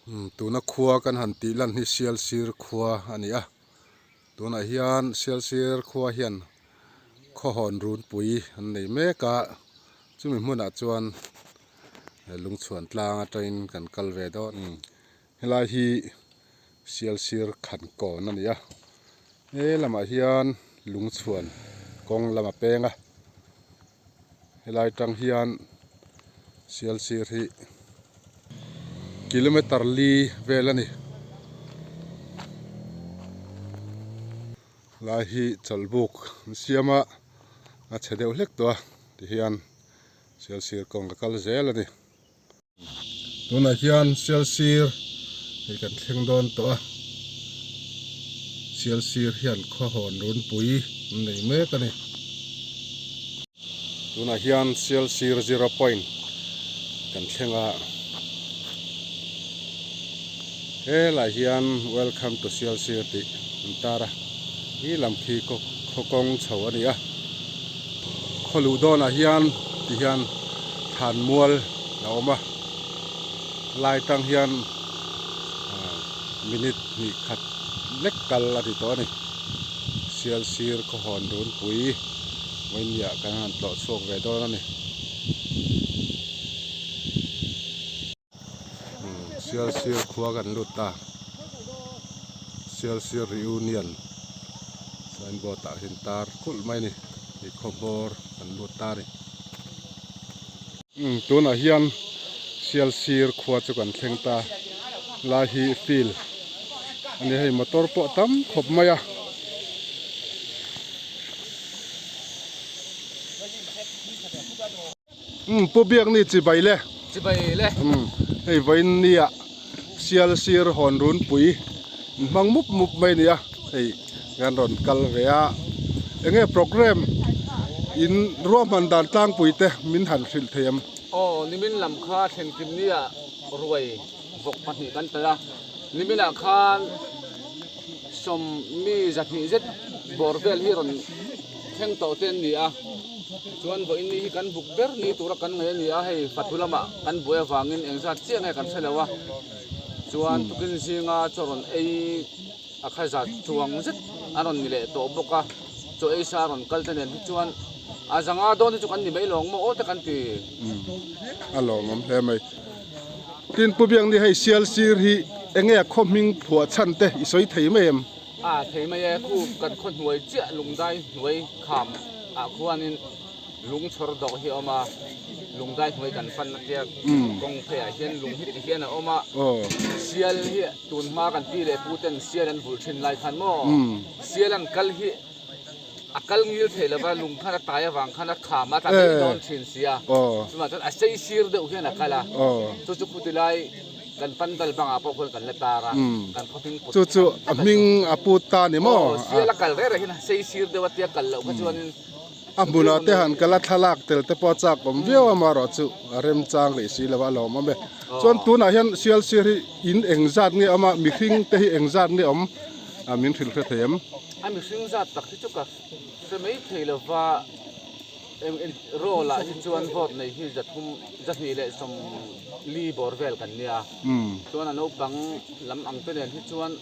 Tuna khua kan han tih lan hi Sialsir khua a ni a, tunah hian Sialsir khua hian khawhawn runpui an nei mek a, chumi hmunah chuan lungchhuan tlang atangin kan kal ve dawn. Helai hi Sialsir khan kawn a ni a, he lamah hian lungchhuan kawng lam a peng a, helai tang hian Sialsir hi kilometer li vel a ni. Helai hi chawlhbuk an siam a, a chhe deuh hlek tawh a tihian Sialsir kawng a kal zel a ni. Tunah hian Sialsir hei kan thleng dawn tawh a, Sialsir hian khawhawn runpui an nei mek a ni. Tunah hian Sialsir zero point kan thleng a, helaiah hian welcome to Sialsir tih an tar a, khi lam khi khaw kawng chho a ni a. Khaw luh dawnah hian ti hian thlan mual a awm a, lai tang hian minute hnih khat lek kal a ti tawh a ni. Sialsir khawhawn runpui vawinia kan han tlawh chhuak ve dawn a ni. Sialsir khua kan lut ta Sialsir reunion signboard ah hian tar kulh mai a ni ih khaw hmawr kan lut ta a ni tunah hian Sialsir khua chu kan thleng ta lai hi field a ni hei motor pawh tam khawp mai a. Umm Pu Biakni chibai le. Chibai le. Umm hei vawiin nia sial sir hawn runpui in hmang mup mup mai nia hei kan rawn kal ve a enge program in ruahman dan tlangpui te min han hrilh thei em. Aw nimin lam kha thlenkim nia ruai vawk pahnih kan tel a niminah khan sawm mi zahnih zet bawr vel hi rawn thleng tawh te an ni a chuan vawiin ni hi kan buk ber ni tura kan ngaih a ni a hei fatu lamah kan buai avangin engzat chiah nge kan hre lo a chuan tukin zinga chaw rawn ei a kha zat chuang zet a rawn ni leh tawh bawk a chaw ei sa rawn kal te nen hi chuan a zanga dawn hi chu kan ni mai lawng maw aw te kan ti. A lawmawm hle mai. Tin Pu Biakni hei sial sir hi enge a khaw hming phuah chhan te i sawi thei mai em? A thei mai e, khu kan khaw hnuai chiah lungdai hnuai kham ah khuanin lung chhawr dawh hi a awm a, lungdai hnuai kan pan a tia kawng phei ah hian lung hi ti hian a awm a, sial hi tun hma kan pi leh pu ten sial an vulh thin lai khan maw sial an kal hi a kal ngil thei lova lung khan a tai avang khan a kham a tla daih dawn thin si a, chuvang chuan a sei sir deuh hian a kal a, chu chu khuti lai kan pandal bangah pawh khuan kan la tar a, kan khaw hming put Chu chu a hming a put ta ni maw? Aw, sial a kal reng reng hian a sei sir deuh a tia kal loh kha chuanin A hmunah te han kal a thlalak tel te pawh a chak awm viau a amaherawh chu a remchang rih si lo a lawm awm e. Chuan tunah hian sial sir hi in engzat nge awm a, mihring te hi engzat nge awm min hrilh hre thei em? A mihring zat tak hi chu ka hre mai thei lo va, roll ah hi chuan vote nei hi zathum zahnih leh sawmli bawr vel kan nia. Chuan a naupang lam ang te nen hi chuan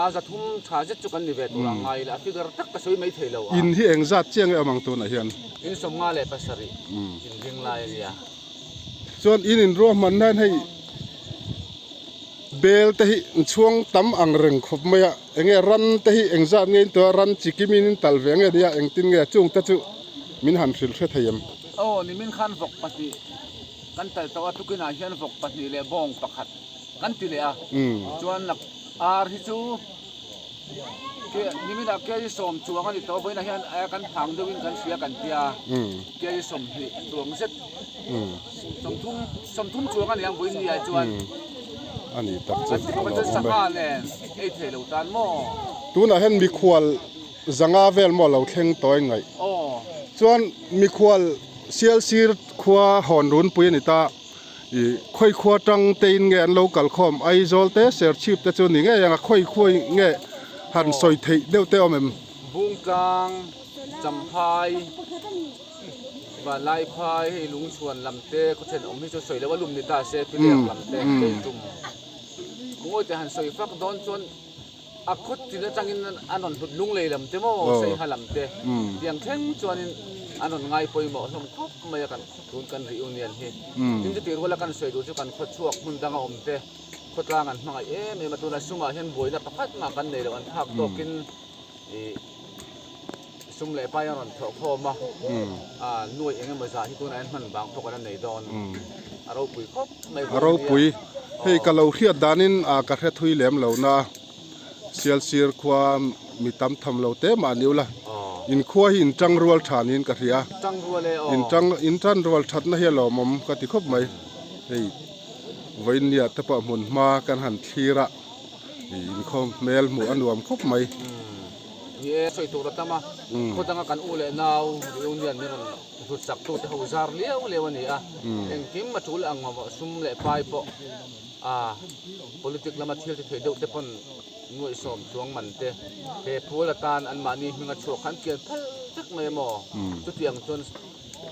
a zathum tha zet chu kan ni ve tur a ngai la, a figure tak ka sawi mai thei lo a. In hi engzat chiang nge awm ang tunah hian? In 57 inring lai a nia. Chuan in inruahman hian hei bel te hi inchhuang tam ang reng khawp mai a, enge ran te hi engzat nge in tua ran chi kim in in tal ve nge nia engtin nge chung te chu min han hrilh hre thei em? Aw nimin khan vawk pahnih kan tal tawh a tukinah hian vawk pahnih leh bawng pakhat kan ti leh a chuan ar hi chu Ke niminah kei sawm chuang a ni tawh vawiinah hian kan phang deuhin kan hria kan tia kei sawmhnih chuang zet sawmthum sawmthum chuang a ni ang vawiin ni ah chuan a ni tak chu chuan sangha nen ei thei lo tan maw tunah hian mikhual zanga vel maw lo thleng tawh a ingaih chuan mikhual sialsir khua hawn runpui a ni ta. Ih khawi khua tang te in nge an lo kal khawm Aizawl te Serchhip te chu ni ngei ang a khawi khawi nge han sawi theih deuh te awm em? Bungtlang, Champhai, Vanlaiphai hei Lungchhuan lam te khawthen awm hi chu sawi loh a lum ni ta se Pilek lam te Keitum. Ngawite han sawi fak dawn chuan a khaw tin atangin an rawn hlut lunglei lam te maw saiha lam te tiang thleng chuanin an rawn ngai pawimawh hlawm khawp mai a kan tun kan reunion hi. Tin chutih ruala kan sawi duh chu kan khaw chhuak hmun danga awm te khawtlang an hmangaih em em a tunah sumah hian buaina pakhat mah kan nei lo an phak tawkin ih sum leh pai an rawn thawh khawm a nuaih eng emaw zah hi tunah hian hman vang pawh kan la nei dawn a ropui khawp mai a ropui hei ka lo hriat danin ka hre thui lem lo na Sialsir khua mi tam tham lo te mah ni ula inkhua hi intang rual tha niin ka hria intang intan rual thatna hi a lawmawm ka ti khawp mai hei vawinia te pawh hmun hma kan han thlir a. Inkhawm hmel hmuh a nuam khawp mai. Ni e, sawi tur a tam a, khaw danga kan u leh nau reunion min rawn hlut sak tu te ho zar liau liau a ni a, engkim a tul ang mamawh sum leh pai pawh a politic lama thil ti thei deuh te pawn nuaihsawm chuang man te he phul atan anmahni hminga chhuak kha an kian phal vek mai emaw chutiang chuan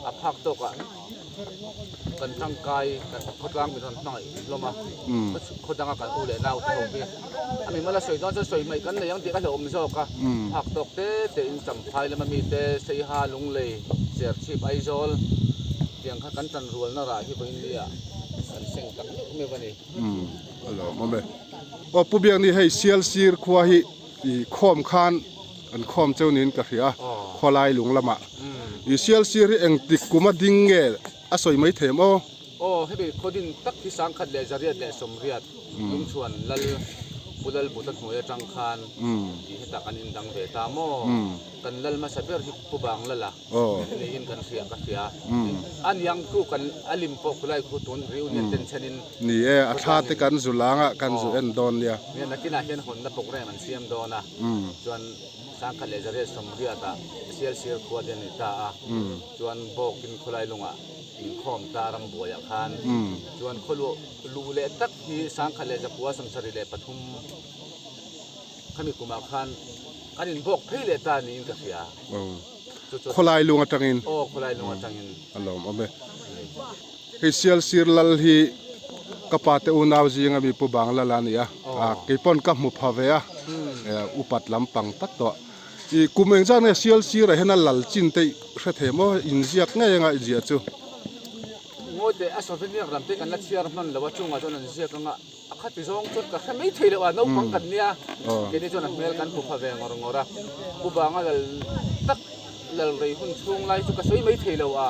A phak tawkah kan tangkai kan khawtlang min rawn hmangaih hlawm a, khaw danga kan u leh nau te ho hi a mi mala sawi dawn chuan sawi hmaih kan nei ang tih ka hlauhawm zawk a, phak tawk te te in Champhai lama mite Seiha, Lunglei, Serchhip, Aizawl tiang kha kan tanrualna rah hi vawiin nia kan seng tak meuh meuh a ni. A lawmawm e. Aw Pu Biakni hei Sialsir khua hi i khawm khan An khawm cheu niin ka hria a, khawlai lung lamah. I sialsir hi engtik kum a ding nge a sawi mai thei em aw? Aw, hemi khaw din tak hi sangkhat leh zariat leh sawmriat lungchhuan lal Pu Lalbuta hnuai atang khan tih hetah kan indang ve ta maw? Kan lal hmasa ber hi Pu Banglala niin kan hria ka hria. A niang khu kan a lim pawh khulai khu tun reunion ten chenin. Ni e, a thla te kan zu langa kan zu en dawn nia. Nia, nakinah hian hawnna programme an siam dawn a. Chuan sangkhat leh zariat sawmriatah Sialsir khua te an ni ta a, chuan Bawkin khawlai lungah inkhawm ta rambuaiah khan chuan khaw luh leh tak hi sangkhat leh zakua 73 khami kumah khan kan inbawk phei leh ta niin ka hria. Khawlai lung atangin. Aw, khawlai lung atangin. A lawmawm e. Hei Sialsir lal hi ka pa te unau zinga mi Pu Banglal a ni a, kei pawn ka hmu pha ve a, upat lampang tak tawh. I kum eng zat nge Sialsir ah hian a lal chin te hre thei maw inziak ngei anga inziah chu. Ngawi teh a souvenir lam te kan la chhiar hman lo a chungah chuan an ziak anga a khati zawng chuan ka hre mai thei lo a naupang kan nia keini chuan a hmel kan hmu pha ve ngawr ngawr a Pu Banga lal tak lal rei hun chhung lai chu ka sawi mai thei lo a.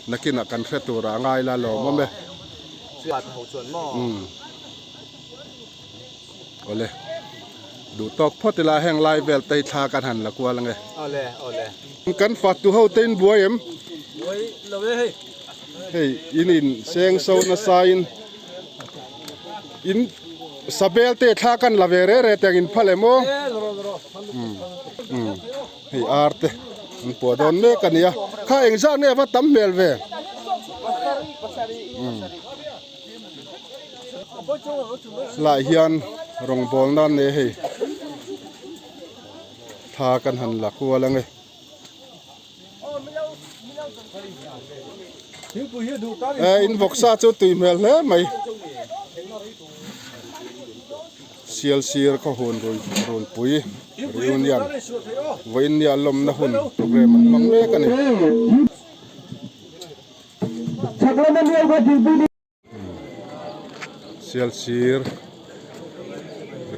Nakinah kan hre turah a ngai la lawm awm e. Awle, duh tawk phawt ila heng lai vel te hi thla kan han la kual ange. Kan fatu ho te in buai em? Hei in in seng so nasa in in sabel te thla kan la ve re re tiang in phal em aw? Hei ar te an puah dawn mek a nia kha eng zat nge a va tam hmel ve lah hian rawngbawl nan nei hei thla kan han la kual ange. In vawksa chu tui hmel hle mai. Sialsir khaw hun runpui reunion vawiinnia lawmna hun programme an hmang mek a ni. Sialsir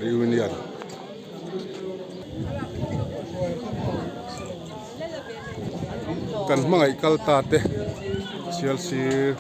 reunion. Kan hmangaih kal ta te Sialsir.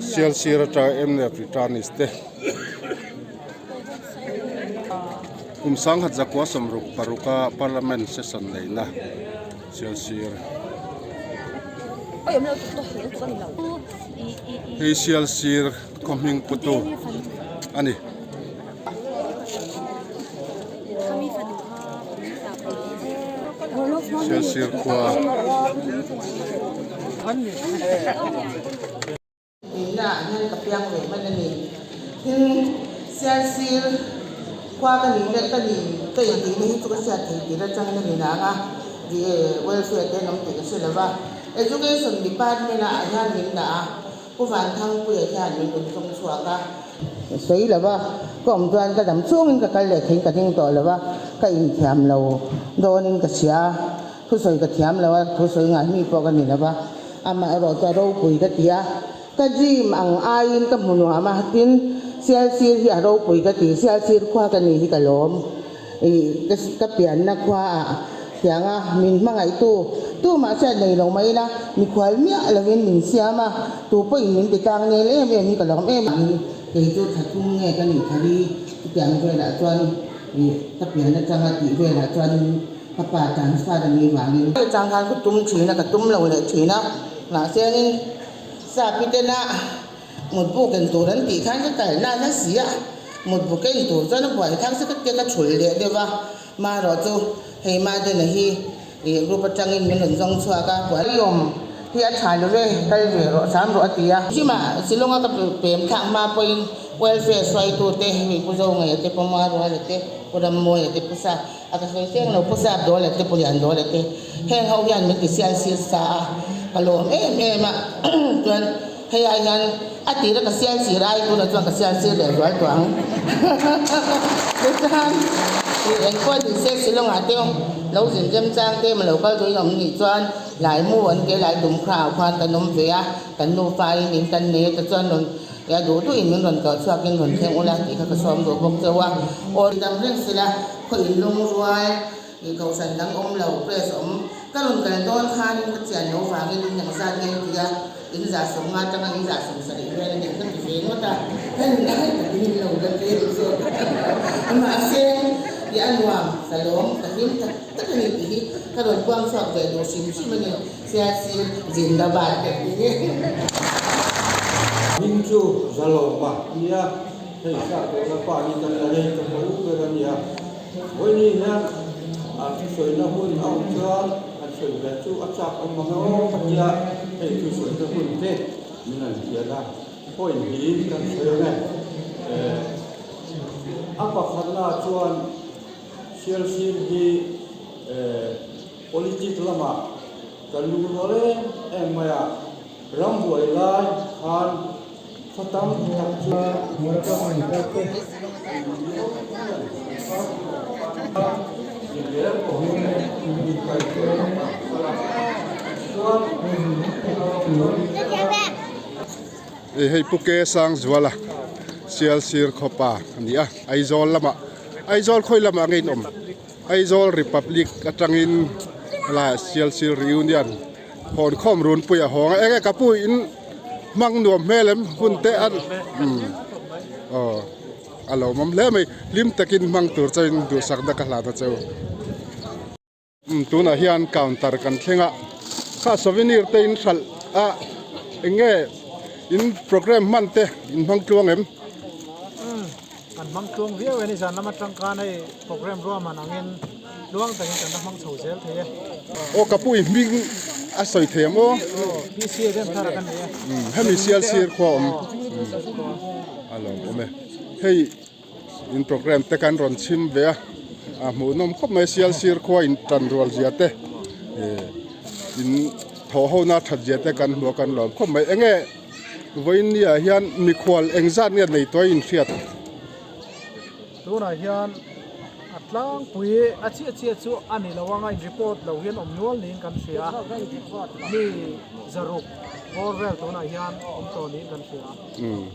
Sialsir atanga mnf returnees te kum sangkhat zakua sawmruk paruka parliament session neihna Sialsir hei Sialsir khaw hming putu a ni. Sialsir khua. Nihna ah hian ka piang ve hman a ni. Tin, Sialsir khua ka nih leh ka nih ka intihna hi chu ka hriat theih tir atangin a ni nang a, welfare te an awm tih ka hre lo va. Education department ah hian min dah a, Pu Vanthangpuia hian min rawn tlawng chhuak a. Sawi lo va, ka awm chuan ka dam chungin ka kal leh theiin ka ding tawh lo va, ka inthiam lo dawnin ka hria a, thusawi ka thiam lo a, thusawi ngai mi pawh ka ni lo va, amaherawh chu a ropui ka ti a, ka dream ang aiin ka hmu nuam a, tin Sialsir hi a ropui ka ti, Sialsir khua ka ni hi ka lawm. Ih ka pianna khua ah tianga min hmangaihtu tumah hriat nei lo mai ila mikhual miah lovin min siam a, tu pawhin min ti tlang nel em em hi ka lawm em ang. Kei chu thla thum nge ka nih thari chutiang velah chuan ih ka pian atanga tih velah chuan ka pa transfer a nih vangin. Chang khan ka tum thin a, ka tum lo leh thin a, mahse angin Sapi tena Mutbu ken tur an tih khan ka kalna a si a, mutbu ken tur chuan a buai thak se ka tia ka thul leh deuh a, marawh chu hei Madena hi ih group atangin min rawn zawng chhuak a, buai awm hi a tha lo ve, kal ve rawh hram rawh a ti a. Chimah Shillong-a ka pem thlak hma pawhin welfare hruaitute hei Pu Zongaia te, Pu Maruala te, Pu Rammawia te, Pu Sa a ka sawi seng lo, Pu Sap Dawla te, Pu Lian Dawla te heng ho hian min ti sial sir sa a, ka lawm em em a chuan. Hei ai hian a tira ka sial sir ai tunah chuan ka sial sir leh zual tawh ang. Tichuan engpawh ni se Shillong-ah te lo zin rem chang te emaw lo kal duhin awm nih chuan Laimu an ke lai dum kha ah khuan kan awm ve a, kan nufa in in kan nei a tichuan rawn a duh duhin min rawn kal chhuakin rawn thleng ula tih kha ka sawm duh bawk cheu a. Aw dam reng sela khaw in lung rual Ih kohhran dang awm lo, press awm. Ka rawn kal dawn khanin ka chian lo vangin in dang zat nge ti a, in zah sawm nga atanga in zah sawm sarih vel a nih ka ti ve ngawt a, hei lai takin in lo la tlem zawk a, mahse ih a nuam, ka lawm, ka hlim tak tak a ni tih hi ka rawn puang chhuak ve duh hrim hrim a ni, Sialsir Zindabad ka ti. Hming chu Zalawma a nia, hei hriat tawhna pa hi kan la rei ta hmu ber a nia. Vawiini hian a thusawina hun a awm chuan an sawi ve chu a chak awm ang aw ka tia hei thusawina hun te min han hriat a point niin kan sawi ang e. A pakhatna chuan Sialsir hi politic lamah kan lungrual em em mai a, rambuai lai khan Khaw tam tak chu Hei Pu Ke Sangzuala Sialsir khawpa a ni a, Aizawl lamah Aizawl khawi lamah nge in awm? Aizawl Republic atangin helaiah Sialsir Reunion Hawnkhawm runpui a hawng a, enge ka pu in hmang nuam hmel em hun te a umm aw a lo awm hle mai hlim takin hmang tur chauhin duhsakna ka hlan a cheu umm tunah hian counter kan thleng a kha souvenir te in hralh a enge in programme hman te in hmang tluang em. Kan hmang tluang viau e ni zan lama tangkan hei programme ruahman angin tluang takin kan la hmang chho zel thei e. Aw ka pu i hming a sawi thei ang aw. Aw PC a rem thar a ka nei e. Hemi sial sir khua awm a lo awm e. Hei in programme te kan rawn chhim ve a, a hmuhnawm khawp mai sial sir khua in tan rual zia te in thawh ho na that zia te kan hmu a kan lawm khawp mai. Enge Vawiin ni ah hian mikhual engzat nge nei tuai in hriat? Tunah hian A tlangpui a chiah chiah chu a ni lo anga in report lo hian awm nual niin kan hria a, mi zaruk bawr vel tunah hian awm tawh niin kan hria. Umm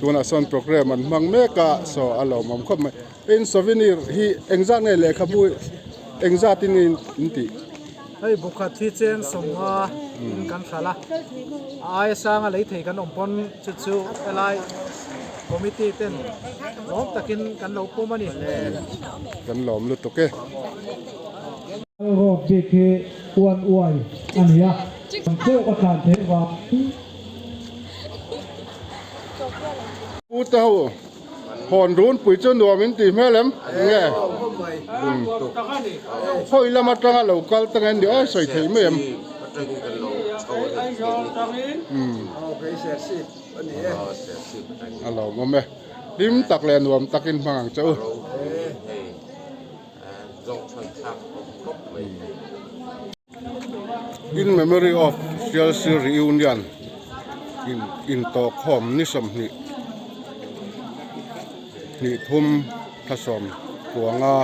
tunah sawn program an hmang mek a saw a lawmawm khawp mai. In souvenir hi engzat nge lehkhabu engzat in in tih? Hei bukhat hi cheng sawmnga in kan hralh a, a aia sanga lei thei kan awm pawn chu chu helai committee ten lawm takin kan lo pawm a ni. Kan lawm lutuk e. Road bik hi uan uai a ni a, kan chauh a tlan theih vang. Pu te ho Hawn runpui chu nuam in tih hmel em? Nge? Khawi lam atanga lo kal ta nge ni awi sawi theih mai em? A lawmawm e. Hlim tak leh nuam takin hmang ang che u. In memory of Sialsir Reunion in intawhkhawm ni 20 hnih thum thla sawm kuanga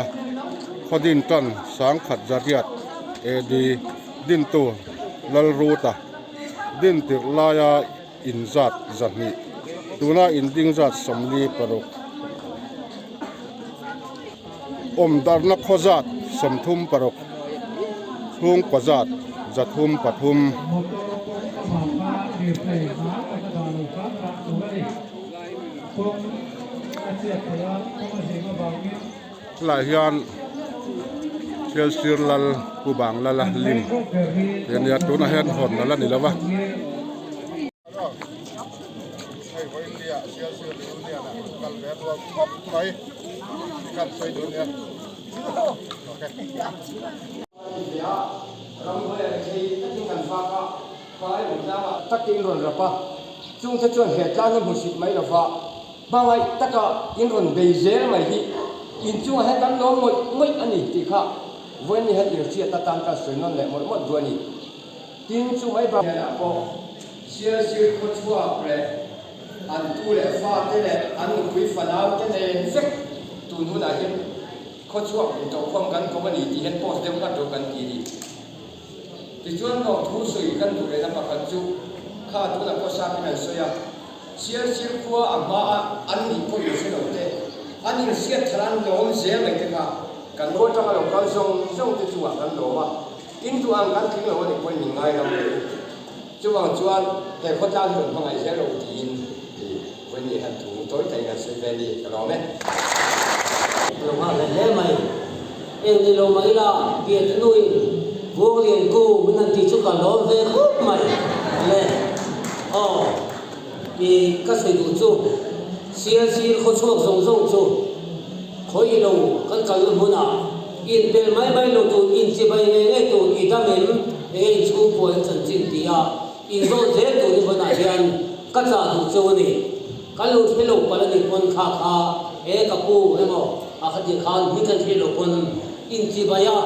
khawdin tan sangkhat zariat AD dintu Lalruta din tirh laia inzat 200 tuna inding zat 46 awm darhna khaw zat 36 chhungkaw zat 303. Helaiah hian Sialsir lal Pu Banglala lim tih a nia tunah hian hawn la la ni lo va. Hei vawiin nia Sialsir reunion ah kal ve rual khawp mai kan sawi dun nia okay. Takin rawn rap a, chungte chuan he tlang hi hmusit mai lova hmangaih taka in rawn bei zel mai hi inchungah hian kan lawm ngawih ngawih a ni tih kha vawiin ni hian irhriat atan ka sawi nawn leh mawlh mawlh duh a ni. Tin chu mai bak hnenah pawh Sialsir khawchhuak leh an tu leh fate leh an nupui fanau te nen vek tun hunah hian khawchhuak intawhkhawm kan kawm a ni tih hian post deuh ngat rawh kan ti a ni. Tichuan lawmthu sawi kan duh lehna pakhat chu kha tunah pawh sapin an sawi a, Sialsir khua a hmaa an nih pawh inhre lo te, an inhriat thar an lawm zel mai te kha kan khua atanga lo kal zawng zawng te chungah kan lawm a. Tin duh ang kan tling lo a nih pawhin min ngai ram lo. Chuvang chuan he khawtlang hi rawn hmangaih zel lo tiin i vawiin hian thu tawi takin kan sawi ve a ni ka lawm e. Ka lo nghak hle hle mai. Eng ni lo mai la, Piatnuin Buanglian ku min han tih chu ka lawm ve khawp mai le. Aw, i ka sawi duh chu Sialsir khawchhuak zawng zawng chu khawi lo kan kalna hmunah In pel mai mai lo tur, in chibai ngei ngei tur, i dam em, enge in chhungkua in chanchin ti a, in zawt zel tur i vawnah hian ka chah duh cheu a ni. Kan lo hre lo palh a nih pawn kha kha he ka pu emaw a kha ti khan hming kan hriat loh pawn in chibai a,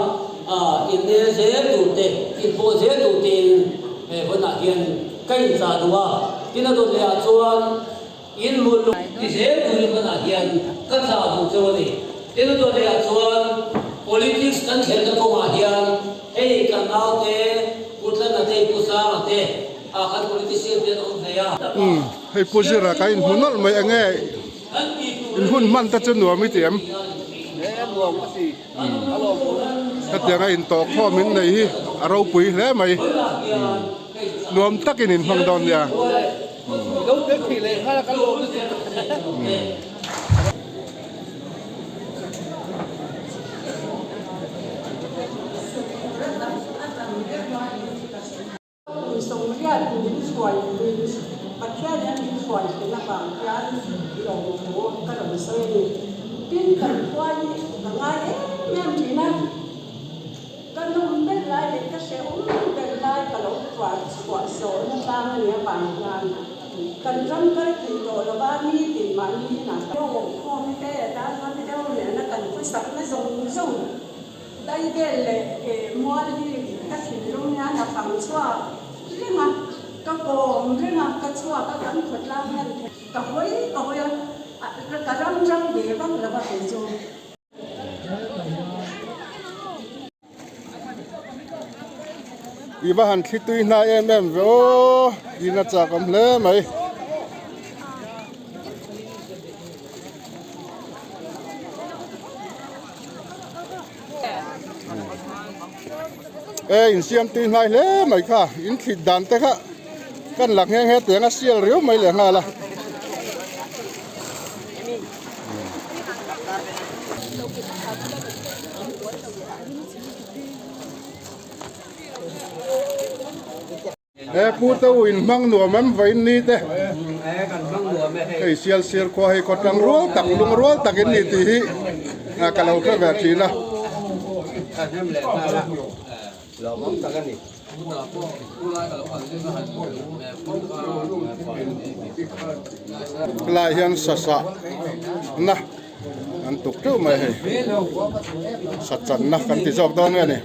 in nel zel tur te, in pawh zel tur te in he vawnah hian ka in chah duh a. Tin a dawt leh ah chuan In hmun lung ti zel turin hmanah hian ka chah duh cheu a ni. Tin a dawt lehah chuan politics kan khelhna kawngah hian hei kan naute Pu Tlana te, Pu Sanga te ah khan politician te an awm ve a. Umm hei Pu Zira ka inhmu nawlh mai enge in hun hman te chu nuam i ti em? Hetianga intawhkhawm in nei hi a ropui hle mai. Nuam takin in hmang dawn nia. Kum sawmriat min hruai min Pathian hian min hruai hleng avang hian lawmthu ka rawn sawi a ni. Tin, kan khua hi ka ngai em em thin a, ka nawm ber lai leh ka hrehawm ber lai ka lo tuar chhuah zawhna tlang a nih avang hian kan ram kal thei tawh lova nitin mahni inah kan awmkhawm te tan chuan deuh nena kan khawsakna zawng zawng Daibel leh mual hi ka thinlung hian a fang chhuak reng a, ka kawm reng a, ka chhuak a, kan khawtlang hian ka hawi ka hawi a, ka ram ram ve vak lo a kei chu. I va han thli tui hnai em em ve aw in a chak awm hle mai. E insiam tui hnai hle mai kha in thlit dan te kha kan la nghe nghe tiang a sial riau mai leh nghal a. He pu te u in hmang nuam em vawiin ni te hei sial sir khua hei khaw tlang rual tak lung rual tak in ni tih hi ka lo hre ve thin a. Helai hian sasa na an tuk teuh mai hei sa channa kan ti zawk dawn nge ni.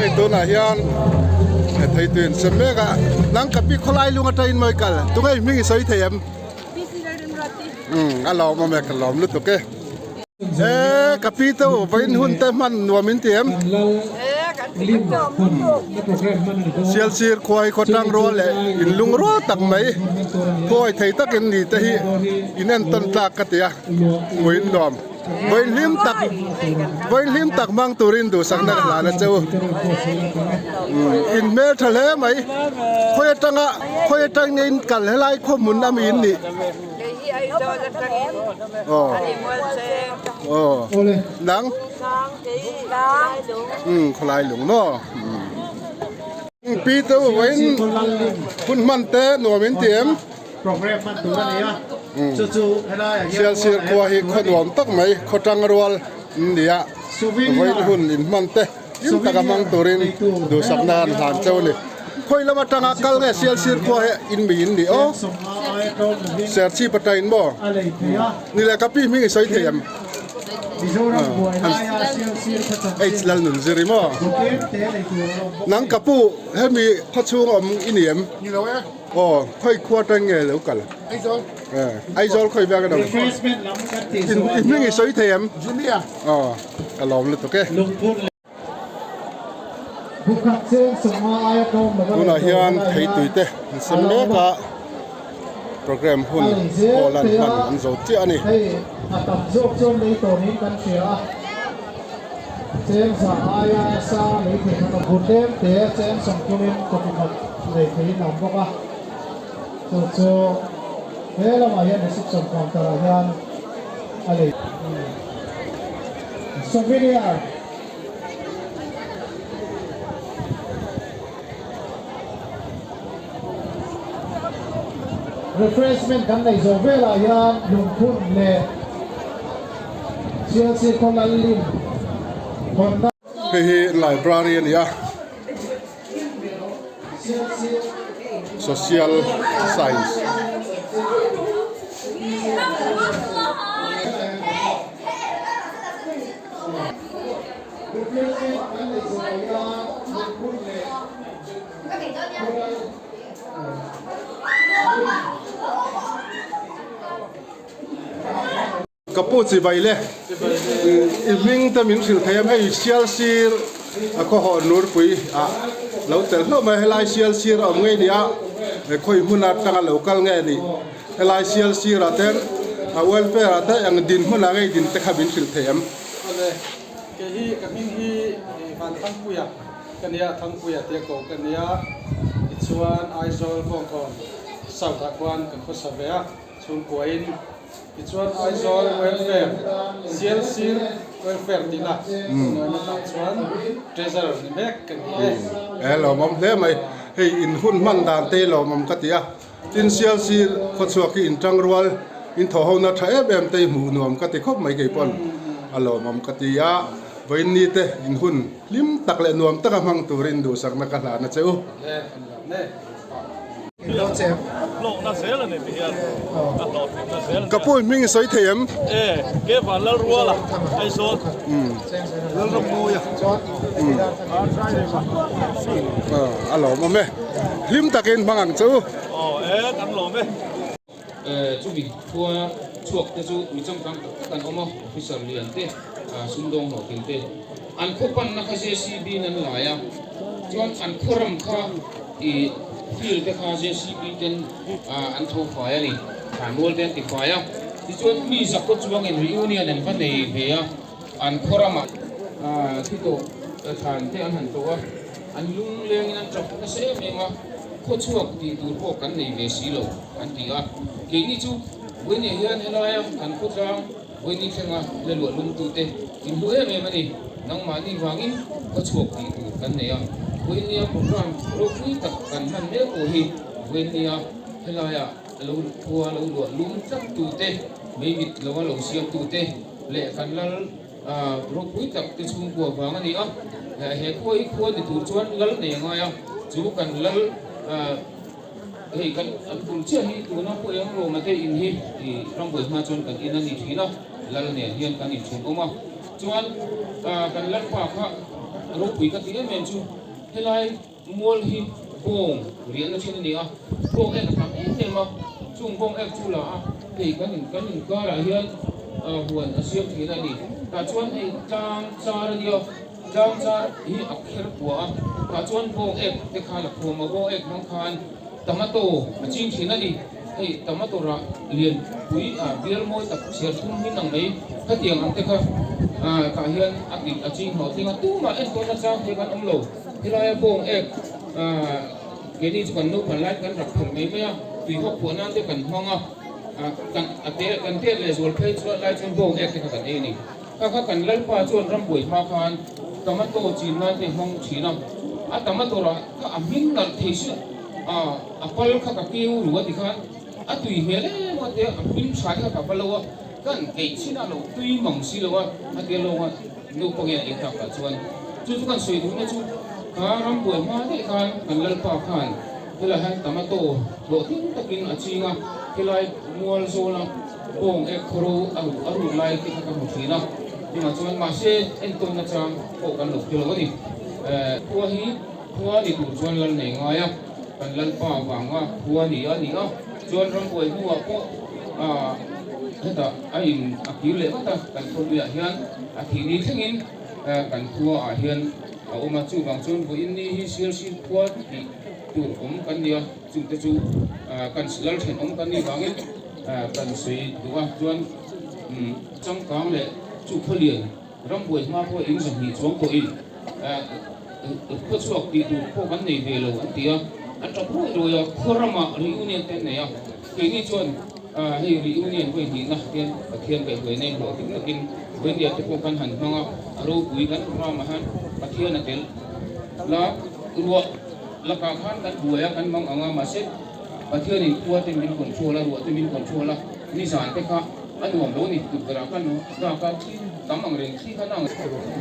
Hei tunah hian thei tui an sem mek a nang ka pi khawlai lung atangin mawi kal tunge i hming i sawi thei em umm a lawm awm e ka lawm lutuk e e ka pi te u vawiin hun te hman nuam in ti em. Sialsir khua hi khawtlang rual leh inlung rual tak mai khawi thei takin ni te hi in entawn tlak ka ti a vawiin nuam vawiin hlim tak vawiin hlim tak hmang turin duhsakna ka hlan a che u in hmel tha hle mai khawi atanga khawi atangin kal helai khaw hmun ami in nih aw aw nang. Umm khawlai lung maw umm pi te u vawiin hun hman te nuam in ti em umm Sialsir khua hi khaw nuam tak mai khaw tang rual an ni a vawiin hun in hman te hlim taka hmang turin duhsakna an hlan cheu a ni khawi lam atanga kal nge Sialsir khua hi in mi in ni aw Serchhip atangin maw ni leh ka pi hming i sawi thei em. H lal nun zir i maw? Nang ka pu hemi khaw chhung awm i ni em? Ni lo e. Aw khawi khua atang nge lo kal? Aizawl. Aizawl khawi vek a awm? I hming i sawi thei em? Jimmy a. Aw ka lawm lutuk e. Tunah hian theitui te an sem mek a, programme hun hall an hman an zo chiah a ni. Refreshment kan nei zawh velah hian lungphun leh Sialsir khaw Lallim hawnna. Hei hi library a ni a, Social Science. Ka pu chibai le i hming te min hrilh thei em hei sial sir a khaw hawn nurpui ah lo tel hlauh mai helai sial sir a awm ngei nia khawi hmun atanga lo kal nge ni helai sial sir ah te a welfare ah te eng dinhmun ah ngei din te kha min hrilh thei em. Awle, kei hi ka hming hi Vanthangpuia ka nia, Thangpuia tia ko ka nia, tichuan Aizawl Bawngkawn South ah khuan ka khawsa ve a, chhungkuain, tichuan Aizawl Welfare, Sialsir Welfare tihna hnuaina tah chuan Treasurer ni mek ka ni e. E lawmawm hle mai, hei in hun hman dan te lawmawm ka ti a, Tin Sialsir khawchhuak hi intang rual in thaw ho na tha em em te i hmuh nuam ka ti khawp mai kei pawn a lawmawm ka ti a, vawiin ni te in hun hlim tak leh nuam taka hmang turin duhsakna ka hlan a che u. Ka pu hming i sawi thei em? A lawmawm e. Hlim takin hmang ang che u. Aw e, kan lawm e. Chumi khua chhuak te chu mi changkang tak tak an awm a, officer lian te, sumdawng hlawhtling te. An khaw panna kha JCB in an lai a, chuan an khaw ram kha ih field te kha JCB ten an tho fai a ni, thlanmual te an ti fai a. Tichuan mi zakhaw chuangin reunion an va nei ve a. An khaw ramah thi tawh thlan te an han tawh a, an lung lengin an tap nasa em em a, khaw chhuak tih tur pawh kan nei ve si lo an ti a. Keini chu Vawinia hian helaia kan khawtlang Vawiini thlenga la luah lungtute inhlu em em a ni. Nangmahni vangin khaw chhuak tih tur kan nei a, Vawinia programme ropui tak kan hman mek pawh hi Vawinia helaia lo khua lo luah lung tlat tute, meimit lova lo siam tute, leh kan lal ropui tak te chhungkua vang a ni a, he khua hi khua ni tur chuan lal nei a ngai a, chu kan lal hei kan an bul chiah hi tuna pawh eng Roma te in hi rambuai hma chuan kan in a ni thin a, lal nen hian kan inthenawm a, chuan kan lalpa kha ropui ka ti em em chu helai Mual hi bawng riahna thin a ni a, bawng ek a tam em em a, chung bawng ek chu la a, hei kan in kan inkarah hian huan a siam thin a ni. Tah chuan hei tlang char a nia, Tlang char hi a kher pua a, tah chuan bawng ek te khan a khuam a, bawng ek hmang khan tomato a ching thin a ni. Hei tomato rah lian pui a bial mawi tak chhiar thum hmin ang mai khatiang ang te kha tah hian a tih a ching hlawh tling a, tumah enkawl na chang thei kan awm lo. Helaia bawng ek keini chu kan naupan lai kan rak phelh mai mai a, tuihawk phuah nan te kan hmang a, kan a te kan tet leh zual phei chuan lai chuan bawng ek te kha kan ei a ni. Kha kha kan Lalpa chuan rambuai hma khan tomato chin nan te hmang thin a, a tomato rah kha a hming nalh thei si a, a pal kha ka keu ru a ti khan a tui hmel em a tia a hming tha te kha ka va lo a, kan keih chin a lo tui mang si lo a, a tia lawng a naupangin a ei tak ah chuan chu chu kan sawi duhna chu kha rambuai hma daih khan kan Lalpa khan helai hian tomato hlawhtling takin a ching a, helai mual zawla. Bawng ek khawro a ruh a ruh lai te kha ka hmu thin a, tunah chuan mahse entawn nachang pawh kan lo hre lo a ni. Khua hi khua ni tur chuan lal nei ngai a, kan lalpa vanga khua ni a ni a, chuan rambuai hnuah pawh hetah a in a kir leh vat a, kan khawluiah hian a thih ni thlengin kan khua ah hian a awm a, chuvang chuan vawiin ni hi Sialsir khua tih tur awm kan ni a. Chungte chu kan lal thenawm kan nih vangin kan sawi duh a, chuan changkang leh chu khawlian rambuai hma pawh in 200 chuang pawhin khawchhuak tih tur pawh kan nei ve lo an ti a, an tap ruai ruai a, khaw ramah reunion te an nei a, keini chuan hei reunion vawi hnihna hian Pathian kaihhruai nei hlawh dik takin vawinia te pawh kan han hmang a, a ropui kan ramah hian Pathian a tel la ruah. Lakah khan kan buai a, kan mang ang a, mahse Pathianin khua te min control a, ruah te min control a, nizan te kha a nuam lo ni, tukverh ah khan dak a, thli tam ang reng thli khan ang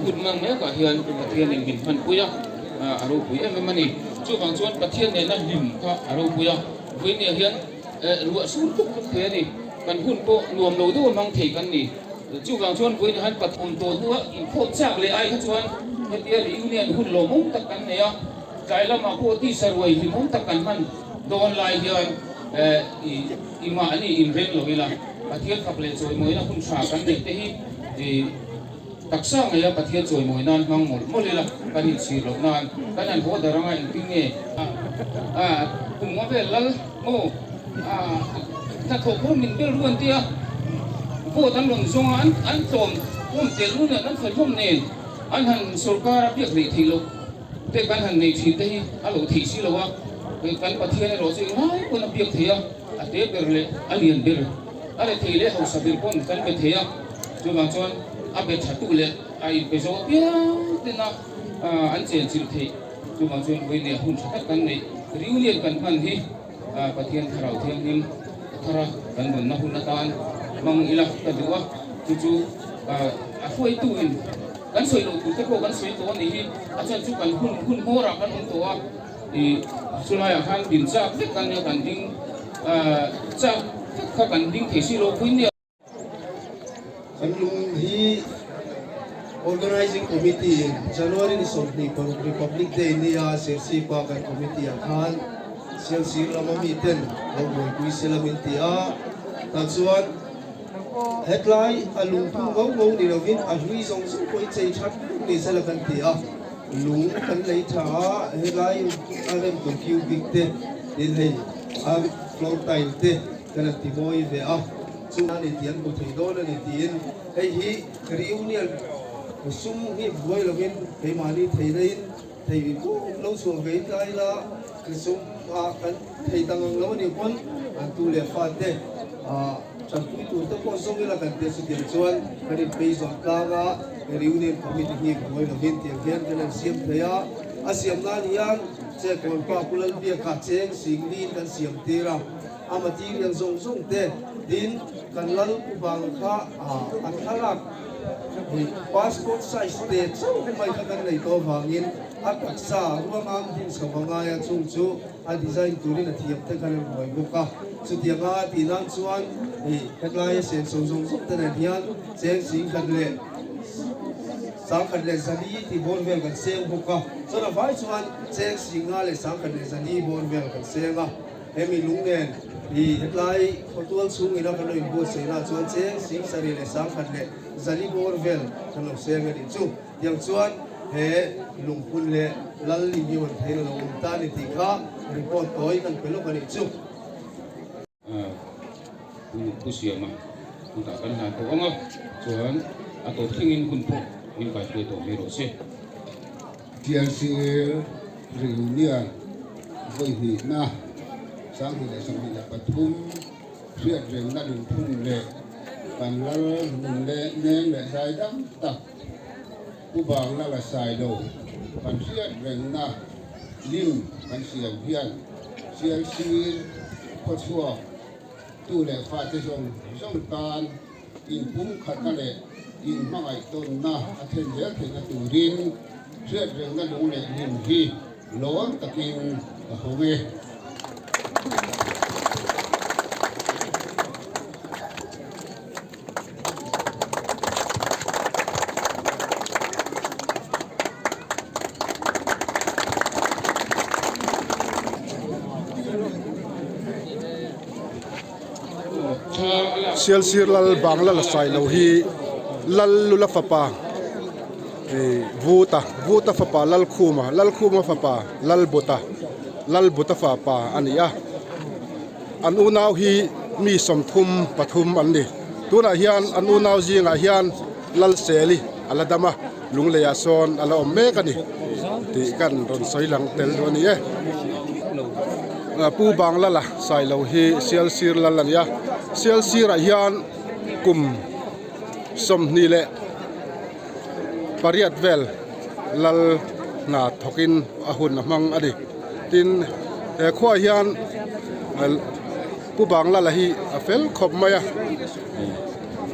kut mang mekah hian Pathianin min hmanpui a, a ropui em em a ni. Chuvang chuan Pathian nena hlim kha a ropui a, vawinia hian ruah sur tluk tluk thei a ni, kan hun pawh nuam lo deuh a mang thei kan ni. Chuvang chuan vawiin han pathum tawh hnua inkhawm chak leh ai kha chuan hetia reunion hun lawmawm tak kan nei a, tlai lamah pawh tisa ruai hlimawm tak kan hman dawn lai hian i mahni inreng lo ila, Pathian fak leh chawimawina hun tha kan neih te hi taksa ngeia Pathian chawimawi nan hmang mawlh mawlh ila kan inchhir loh nan kan han haw dar anga engtin nge kum nga vel lal maw hnathawh kawr min bel ru an tia vote an rawn zawng a an tlawm hlawm tel ru nen an fel hlawm nen an han sorkar a biak hleih theih loh te kan han nei thin te hi a lo theih si lo a kan Pathian erawh chu englai pawn a biak thei a a te ber leh a lian ber a rethei leh hausa ber pawn kan be thei a chuvang chuan a be tha tu leh a inpe zawh piang tena an chenchilh theih. Chuvang chuan vawiin hun tha tak kan neih reunion kan hman hi Pathian Thlarau Thianghlim a thar a, kan rawnna hun atan hmang ila ka duh a, chu chu a hruaituin kan sawi loh tur te pawh kan sawi tawh a nih hi, a chhan chu kan hun hun hmawrah kan awm tawh a, ih chulaiah khan din chak vek kan nia kan ding chak vek kha kan ding thei si lo pui nia. Kan lung hi Organising Committee in January ni 26 Republic Day nia Serchhipa kan committee ah khan Sialsir lama mi ten lo buaipui sela min ti a, tah chuan hetlai a lungphung ngau ngau ni lovin a hlui zawng zawng pawh i chei that vek ni sela kan ti a, lung kan lei tha a, helai a rem tur cubic te tin hei a floor tile te Kan han ti mawi ve a, chu a ni tih an hmu thei dawn a ni tiin hei hi reunion sum hi buai lovin keimahni theihna-in thei pawh lo chhuah ve tlai la, sum ah kan thei ta ngang lo a nih pawn an tu leh fate ah tanpui tur te pawh zawng ila kan tia chutiang chuan kan inpei zawh tlang a, reunion committee hi buai lovin tiang hian kan han siam thei a, a siam nan hian Chekawnpa Pu Lalbiaka cheng Singli-in kan siam tir a. A material zawng zawng te tin kan lal pu bang kha a thlalak hi passport size te chauh mai kha kan nei tawh avangin a taksa ruang ang hun chho a ngai a, chung chu a design turin a thiam te khan an ruai bawk a. Chutianga tih nan chuan hei hetlai a senso zawng zawng te nen hian cheng 10,000 leh 1,140 tih bawr vel kan seng bawk a, chuan a vai chuan cheng 5,000 leh 1,140 bawr vel kan seng a. Hemi lung nen hi hetlai khawtual chhungin a kan lo inbuatsaihna chuan cheng 7,140 bawr vel kan lo seng a nih chu. Tiang chuan he lungphun leh lal lim hi rawn theih lo awm ta a ni tih kha report tawi kan pe lawk a nih chu. Pu Siama kutah kan hlan tawh ang a, chuan a tawp thlengin hun pawh min kaihruai tawh mai rawh se. Sialsir Reunion vawi hnihna 2023 hriatrengna lungphun leh kan lal nun leh neng leh zai dang tak Pu Banglala Sailo kan hriatrengna lim kan siam hian Sialsir khawchhuak tu leh fate zawng zawng tan inpumkhatna leh inhmangaih tawnna a thlen zel theihna turin hriatrengna lung leh lim hi lawm takin ka hawng e. Sialsir lal Bangla la sai lo hi lal lula fapa ih Vuta Vuta fapa Lalkhuma Lalkhuma fapa Lalbuta Lalbuta fapa a ni a. An unau hi mi 33 an ni. Tunah hian an unau zingah hian Lalseli a la dam a, Lungleiah sawn a la awm mek a ni tih kan rawn sawi lang tel duh a ni e. Pu Banglala Sailo hi Sialsir lal a ni a, Sialsirah hian kum 28 vel lal hna thawkin a hun a hmang a ni. Tin, he khuaah hian Pu Banglala hi a fel khawp mai a,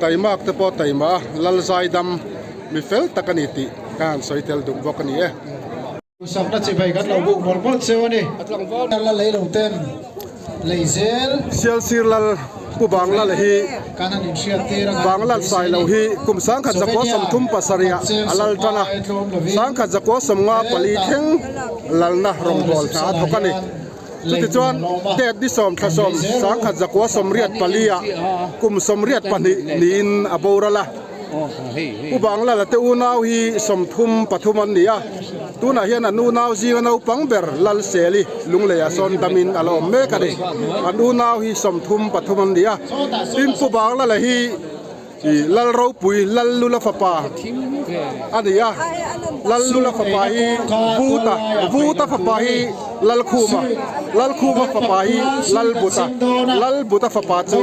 taimak te pawh taima a, lal zaidam mi fel tak a ni tih ka han sawi tel duh bawk a ni e. Duhsakna chibai kan lo buk mawlh mawlh cheu a ni. La lei lo ten lei zel. Sialsir lal Pu Banglala hi Banglal Sailo hi kum 1937 ah a lal tan a, 1954 thleng lalna rawngbâwl hna a thawk a ni. Chutichuan date ni sawm thla sawm 1984 ah kum 82 niin a boral a. Pu Banglala te unau hi 33 an ni a, tunah hian an unau zinga naupang ber Lalseli Lungleiah sawn damin a la awm mek a ni. An unau hi 33 an ni a, tin Pu Banglala hi Lal ropui Lallula fapa a ni a, Lallula fapa hi Vuta, Vuta fapa hi Lalkhuma, Lalkhuma fapa hi Lalbuta, Lalbuta fapa chu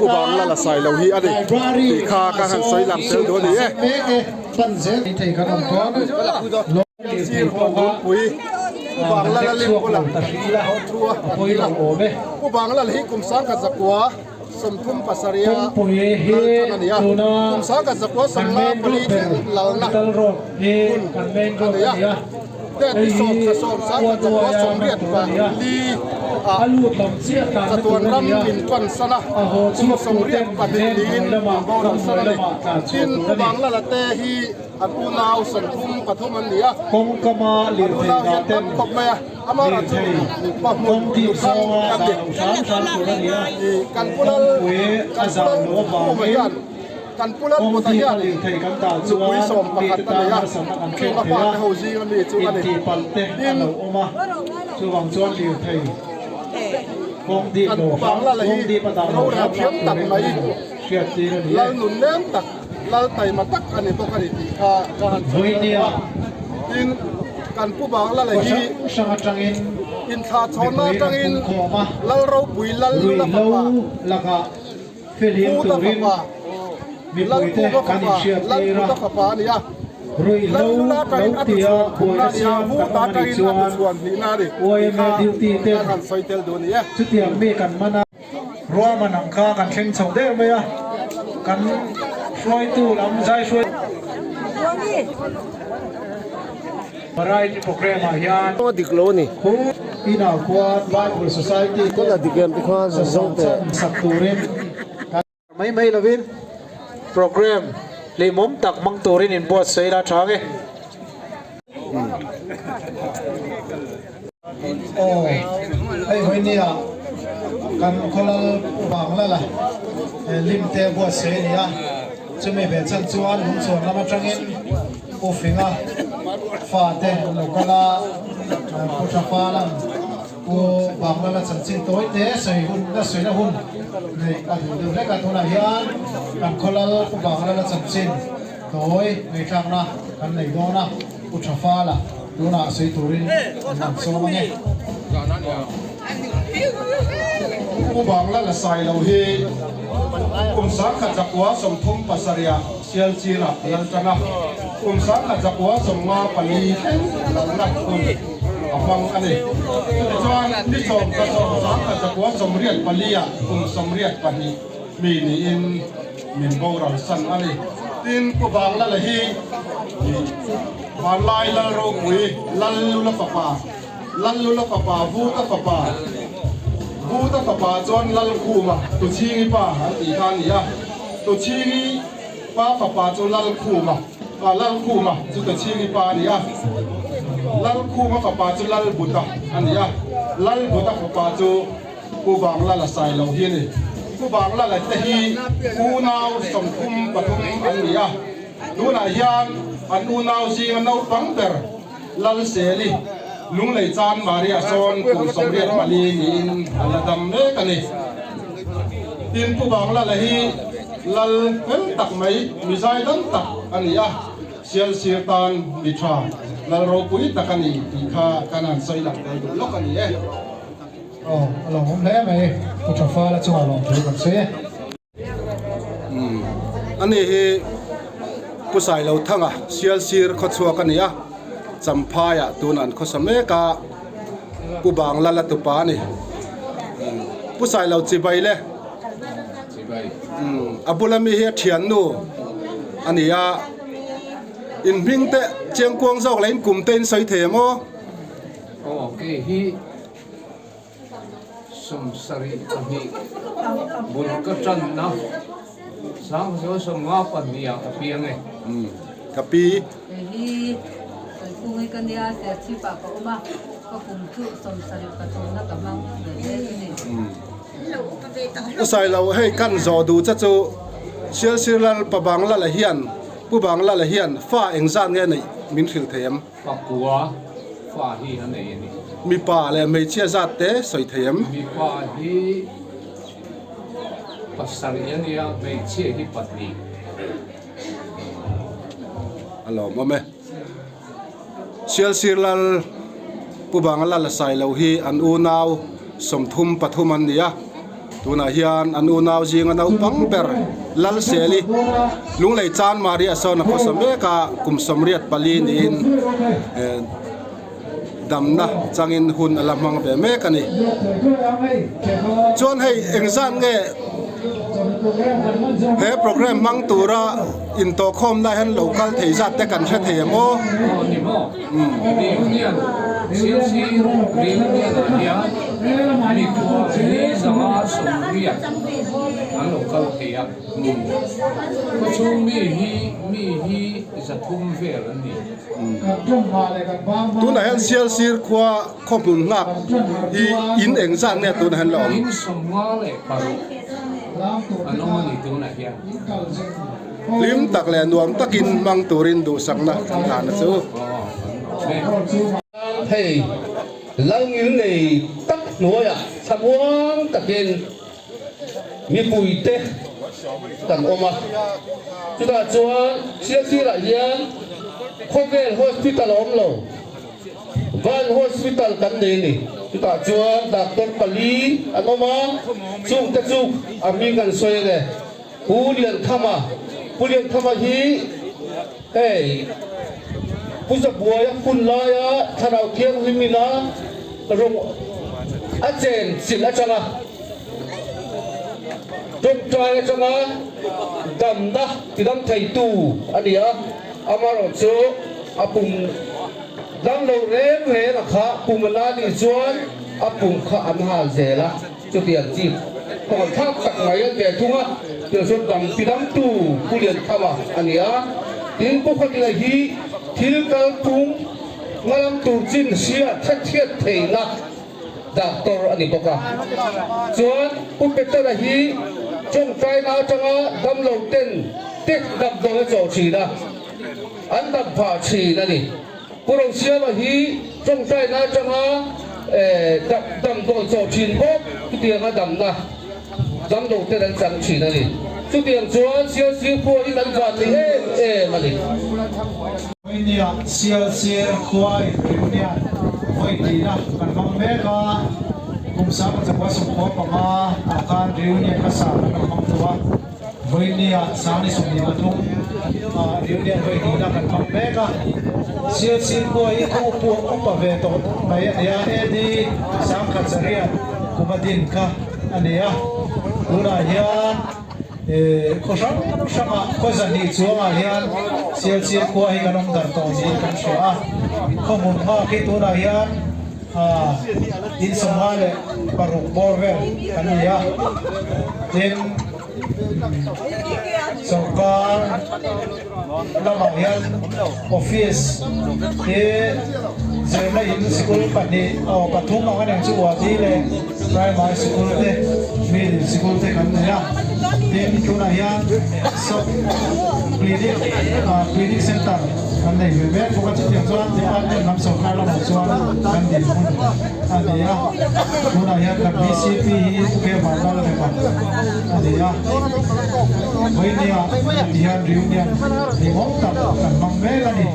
Pu Banglala Sailo hi a ni tih kha ka han sawi lang tel duh a ni e. Sir Hawnpui Pu Banglala lim bulah Pu Banglala hi kum 1900 37 a lal tan a ni a, kum 1954 thleng lalna hun a nei a, date ni sawm thla sawm 1984 ah chatuan ram min pan san a, kum 82 niin min boral san a ni. Tin, Pu Banglala te hi an unau 33 an ni a, an unau hian tam khawp mai a. Amara chu pa hmun luthang kan ni. Kan pu lal kan pu lal Puma hian kan pu lal Puta hian nupui sawm pakhat a nei a, chung a fate ho zinga mi chu a ni. Tin, kan pu Banglala hi rorel thiam tak mai, lal nun lem tak, lal taima tak a ni bawk a ni tih kha ka han sawi tel a. Tin, kan pu Banglala hi inthlah chhawnna atangin Lal ropui Lal Lula fapa, Puta fapa, Lal Kuma fapa, Lal Puta fapa a ni a. Lal Lula atangin a tuchhuan khumna a ni a, Vuta atangin a tuchhuan hnihna a ni tih kha ka han sawi tel duh a ni e. Ruahman ang kha kan thleng chho der mai a, kan hruaitu lam zai hruai. Variety programme ah hian khu inah khuan Bible Society te sasang sak turin kan. Mai mai lovin programme hlimawm tak hmang turin inbuatsaih ila tha nge. Aw, hei hawi nia kan khawlal Banglala lim te buatsaih a ni a, chumi ve chan chuan lungchhuan lam atangin U Finga. Fate an lo kal a, Pu Tha Falan Pu Banglala chanchin tawi te sawi hun la sawina hun neih a duh deuh hlek a, tunah hian kan khawlal Pu Banglala chanchin tawi ngaihthlakna kan nei dawn a, Pu Tha Fala tunah sawi turin an han sawm ange. Pu Banglala sai lo hi kum 1937 ah Sialchira a lal tan a, kum 1954 thleng lalna hun a hmang a ni. Chutichuan, ni sawm ka sawm 1984 ah kum 82 mi niin min boral san a ni. Tin, Pu Banglala hi Vanlai Lal Ropui Lallula fapa, Lallula fapa Vuta fapa, Vuta fapa chuan Lalkhuma Tuchhingi pa an tih kha a ni a, Tuchhingi pa fapa chu Lalkhuma, ah Lalkhuma chu Tuchhingi pa a ni a, Lalkhuma fapa chu Lalbuta a ni a, Lalbuta fapa chu Pu Banglala Sailo hi a ni. Pu Banglala te hi unau 33 an ni a, tunah hian an unau zinga naupang ber Lalseli, Lunglei Chan Maria sawn kum 84 niin a la dam mek a ni. Tin, Pu Banglala hi lal fel tak mai, mi zaidam tak a ni a, Sialsir tan mi tha, lal ropui tak a ni tih kha kan han sawi lang tel duh lawk a ni e. Aw, a lawmawm hle mai, Pu Thafala chungah lawmthu kan sawi e. Ani hi Pu Sailothanga Sialsir khawchhuak a ni a, Champhaiah tunah an khawsa mek a, Pu Banglala tupa a ni. Pu Sailo chibai le a bula mi hi a thiannu a ni a, in hming te chiangkuang zawk leh in kum te in sawi thei em aw? Aw kei hi. 72 bul ka tanna 1952 ah ka piang e. Ka pi. Kei hi Sawikungi ka nia, Serchhip ah ka awm a, ka kum chu 73 na ka hmang ve mek a ni. U Sailo, hei kan zawh duh che chu Sialsir Lal Pa Banglala hian, Pu Banglala hian fa engzat nge neih min hrilh thei em? Pakua fa hi a nei a ni. Mipa leh hmeichhia zat te sawi thei em? Mipa hi pasarih a nia, hmeichhia hi pahnih. A lawmawm e. Sialsir Lal Pu Banga Lal a sai lo hi an unau 33 an ni a. Tunah hian an unau zinga naupang ber Lalseli Lunglei Chan Maria sawn a khawsa mek a, kum 84 niin damna changin hun a la hmang ve mek a ni. Chuan hei engzat nge he program hmang tura intawhkhawmna hian lo kal thei zat te kan hre thei em aw? Aw ni maw? Reunion Sialsir Reunion ah hian mikhua hi 580 an lo kal thei a, khawchhung mi hi mi hi 300 vel an ni. Tunah hian Sialsir khua khaw hmun nghak hi in eng zat nge tunah hian la awm? In 56 an awm a ni tunah hian. Hlim tak leh nuam takin hmang turin duhsakna kan hlan a chu. Hei Lalngil nei tak hnuaiah thlamuang takin mipuite kan awm a, chutah chuan Sialsirah hian khawvel hospital a awm lo, Van hospital kan nei a ni. Chutah chuan doctor pali an awm a, chungte chu a hming kan sawi a ni. Pu Liankhama, Pu Liankhama hi hei Pu Zabuaia hun laia Thlarau Thianghlim ina rawng a chen chilh atanga tawngtai atanga damna tidam theitu a ni a, amaherawhchu a pum dam lo reng reng a kha pum a la nih chuan a pum kha an hal zel a. Chutiang chi khawngaih thlak tak mai an ve thung a, tiang chuan dam ti damtu Pu Lianthama a ni a. Tin, Pu Khawtila hi thil kal phung ngalam tur chin hriat hrethiat theihna doctor a ni bawk a. Chuan Pu Petera hi tawngtaina atanga damlo ten te damdawi a chawh thin a, an dam phah thin a ni. Pu Rosiama hi tawngtaina atanga damdawi chawh thin bawk chutianga damna damlo ten an chang thin a ni. Chutiang chuan Sialsir khua hi kan van ni em em a ni. Vawinia Sialsir khua in reunion vawi tihna kan hmang mek a, kum sangchakua 15 ah khan reunion hmasa kan lo hmang tawh a. Vawinia Sangni 23 ah reunion vawi hnihna kan hmang mek a, Sialsir khua hi khaw upa ve tawh mai a ni a, AD 1100 kum a din kha a ni a, tunah hian khaw hrang hrangah khaw zahnih chuangah hian Sialsir khua hi kan awm darh tawh niin kan hria a, khaw hmun nghak hi tunah hian in 56 bawr vel kan ni a, tin. Sorkar lamah hian office hi zirna in sikul pahnih aw pathum ang a nen chu Wadi leh primary sikul te middle sikul te kan nei a tin tunah hian sub clinic ah clinic center kan nei ve mek bawk a chutiang chuan department lam sorkar lamah chuan kan dinhmun a ni a tunah hian kan VCP hi Pu Vanlalrema a ni a vawinia ti hian reunion hlimawm tak kan hmang mek a ni.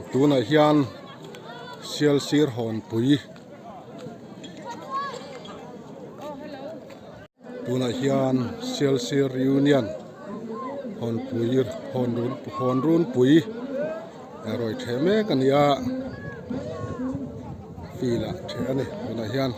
Tunah hian Sialsir Hawnpui tunah hian Sialsir Reunion Hawnpui Hawnrunpui a rawi theh mek a ni a. Field ah ṭheh a ni tunah hian.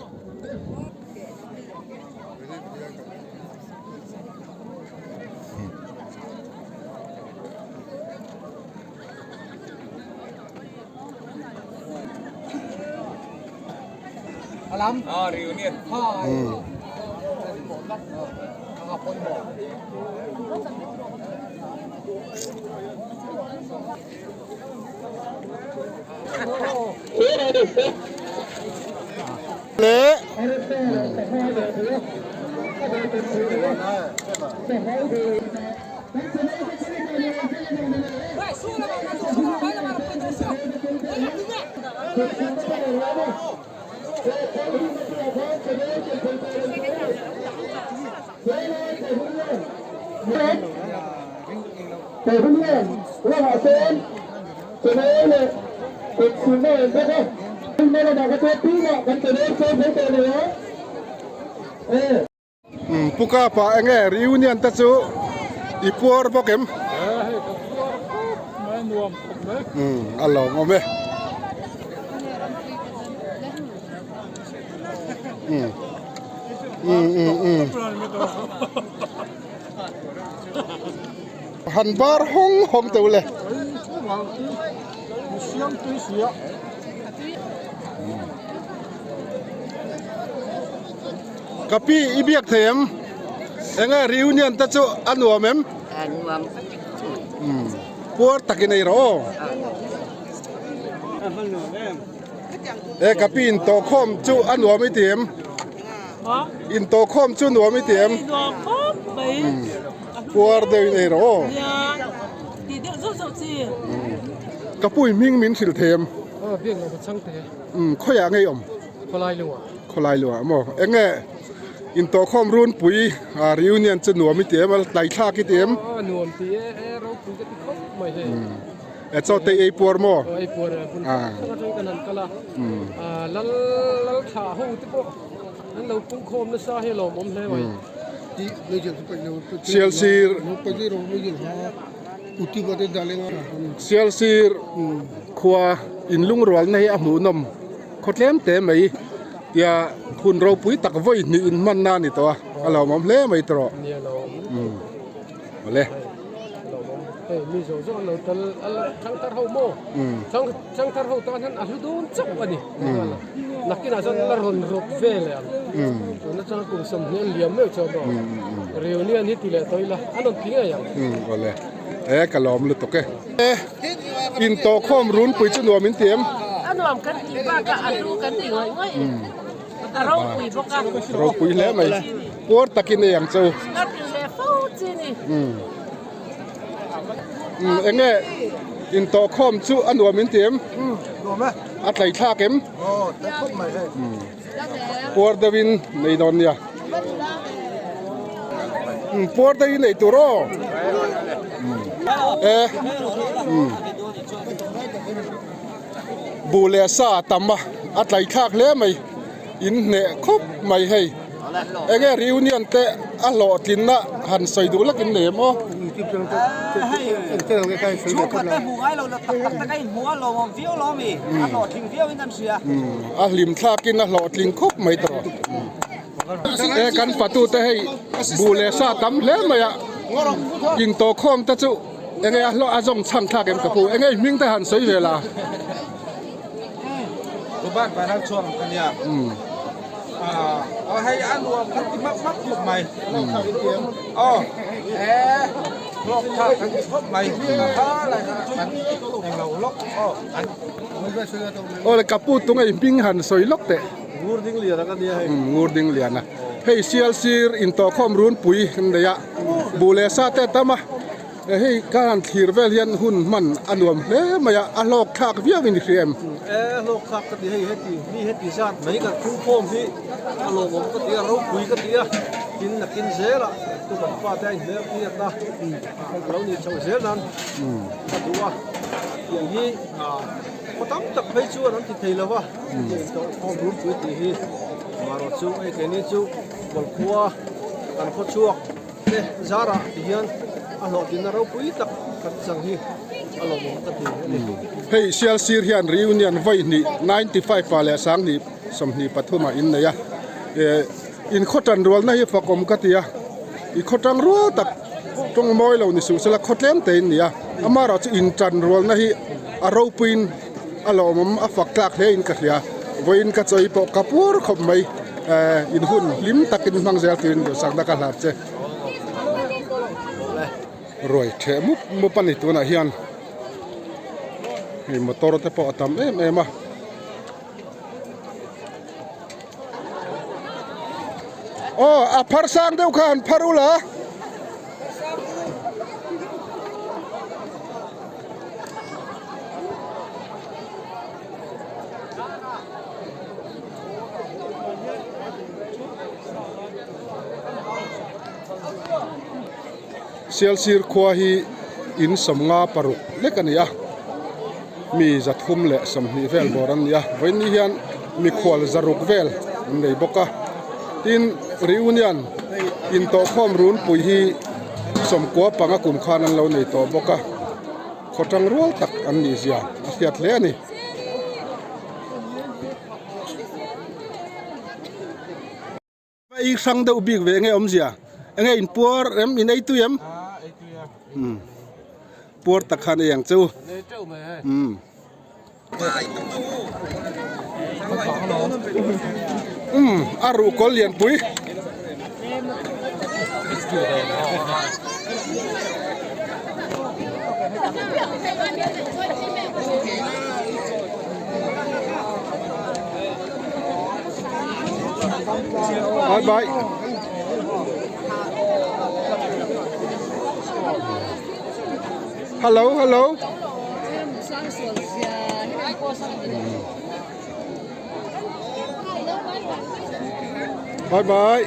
Le Pu Kapa enge reunion te chu i puar bawk em? A lawmawm e. Han bar hawng hawng teuh le. Ka pi i biak thei em? Enge reunion te chu a nuam em? A nuam ka ti Umm puar takin ei rawh aw. E ka pi in tawh khawm chu a nuam i ti em? In tawh khawm chu nuam i ti em? Nuam khawp mai. Puar deuh in ei rawh aw. Nia ti deuh zauh zauh chi. Ka pu i hming min hrilh thei em? Aw biak lo ka chhang thei e. Umm khawiah ngei awm? Khawlai luah. Khawlai luah maw? Enge intawhkhawm runpui reunion chu nuam i ti em a tlaithlak i ti em? Aw nuam ti e, e ropui ka ti khawp mai hei. E chaw te ei puar maw? Aw ei puar e, hun tak tak atang kan han kal a, lal lal thlah ho te pawh an lo pungkhawm nasa hi a lawmawm hle mai. Sialsir Sialsir khua inlungrualna hi a hmuhnawm. Khaw tlem te mai tia hun ropui tak vawi hnih in hman na a ni tawh a, a lawmawm hle mai tawh. Umm awle. Hei mi zawh zawh an lo tal thangthar ho maw thangthar ho tan hian a hlu dawn chauh a ni nakinah chuan la rawn rawp ve leh ang tuna chuan kum 20 an liam meuh chuan maw reunion hi ti leh tawh ila an rawn ti ngei ang. Umm awle e ka lawm lutuk e. In tawhkhawm runpui chu nuam in ti em? A nuam kan tih bakah a hlu kan ti ngawih ngawih. A ropui bawk a. Ropui hle mai. Puar takin ei ang che u. Ka ti leh fo chi ni. Eng nge in tawhkhawm chu a nuam in ti em? Nuam e. A tlaithlak em? Aw, tlai khawp mai hei. Puar deuhin nei dawn nia. Puar deuhin ei tur aw. E. Buh leh sa a tam a, a tlaithlak hle mai. In hneh khawp mai hei. Enge reunion te a hlawhtlinna han sawi duh lak in nei em aw? A hlim thlakin a hlawhtling khawp mai tawh. E kan patute hei buh leh sa tam hle mai a, intawhkhawm te chu enge a hlawh a zawng chhan thlak em ka pu, enge i hming te han sawi ve la. Robert Vanal chuang ka nia. Aw hei a nuam kan ti map map khawp mai. Aw e hlawk thlak kan ti khawp mai. Kha lai kha kan englo lawk aw an. Aw le ka pu tunge i hming han sawi lawk teh. Ngur ding liana ka nia hei. Ngur ding liana. Hei sial sir intawhkhawm runpui kan nei a buh leh sa te tam a. Hei ka han thlir vel hian hun hman a nuam hle mai a, a hlawk thlak viau in i hria em? E hlawk thlak ka ti hei heti mi heti zat mai kan phungkhawm hi a lawmawm ka ti a, ropui ka ti a, tin nakin zel a tu kan fate a inhmel hriat a, a lo nih chhoh zel nan ka duh a, tiang hi khaw tam tak phei chuan an ti thei lo va, hetiang intawhkhawm runpui tih hi marawh chu hei keini chu Kawlkhua kan khawchhuak. Te zarah ti hian a hlawhtlinna ropui tak kan chang hi. a lawmawm ka ti a ni. Hei Sialsir hian reunion vawi hnih 95 ah leh sanghnih 23 ah in nei a, in khaw tan rualna hi fakawm ka ti a, i khaw tang rual tak tawng mawi lo ni suh sela khaw tlem te in ni a, amaherawh chu in tan rualna hi a ropuiin a lawmawm a fak tlak hle in ka hria, vawiin ka chawi pawh ka pur khawp mai, in hun hlim takin hmang zel turin duhsakna ka hlat che. Ruai theh mup mup a ni tunah hian hei motor te pawh a tam em em a. Aw a phar sang deuh kha han phar ula. Sialsir khua hi in sawmnga paruk lek a ni a, mi zathum leh sawmhnih vel bawr an ni a, vawiin hian mikhual zaruk vel an nei bawk a, tin reunion intawhkhawm runpui hi sawmkua panga kum khan an lo nei tawh bawk a, khaw tang rual tak an nih zia a hriat hle a ni. Ei hrang deuh bik ve enge awmzia enge in puar em in ei tui em umm puar tak khan ei ang che u umm umm a ruh kawl lian pui. Bye bye. Hello, hello. Bye bye.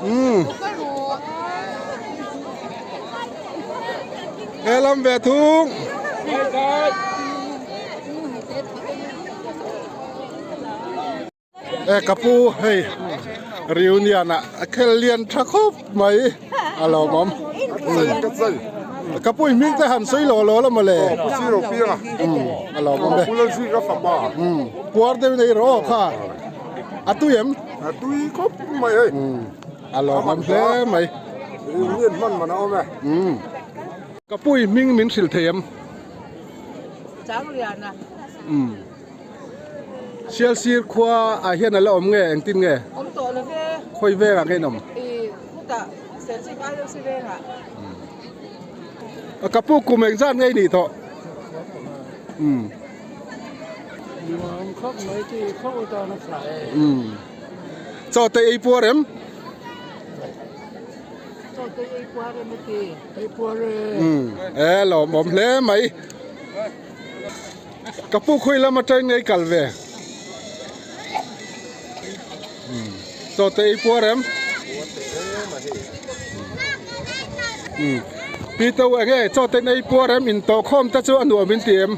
Mm. He lam ve thung. E ka pu hei reunion ah a khel lian tha khawp mai a lawmawm. Ka pu i hming te han sawi lo lo la mawle. Pu Siro Pianga. A lawmawm e. Pu Lalzika fapa. Puar deuh nei rawh aw kha. A tui em? A tui khawp mai hei. A lawmawm hle mai. Reunion hman man a awm e. Ka pu i hming min hrilh thei em? Changliana. Sialsir khua ah hian a la awm nge engtin nge? Awm tawh lo ve. Khawi vengah nge in awm? I khutah Serchhip IOC vengah. Ka pu kum engzat nge i nih tawh? Nuam khawp mai ti khawp tan a tha e. Chaw te ei puar em? Chaw te ei puar em a ti. Ei puar e. E lawmawm hle mai. Ka pu khawi lam atangin ngei kal ve. Chaw te ei puar em? Pi to enge chaw te ei puar em? In tawhkhawm te chu a nuam in ti em?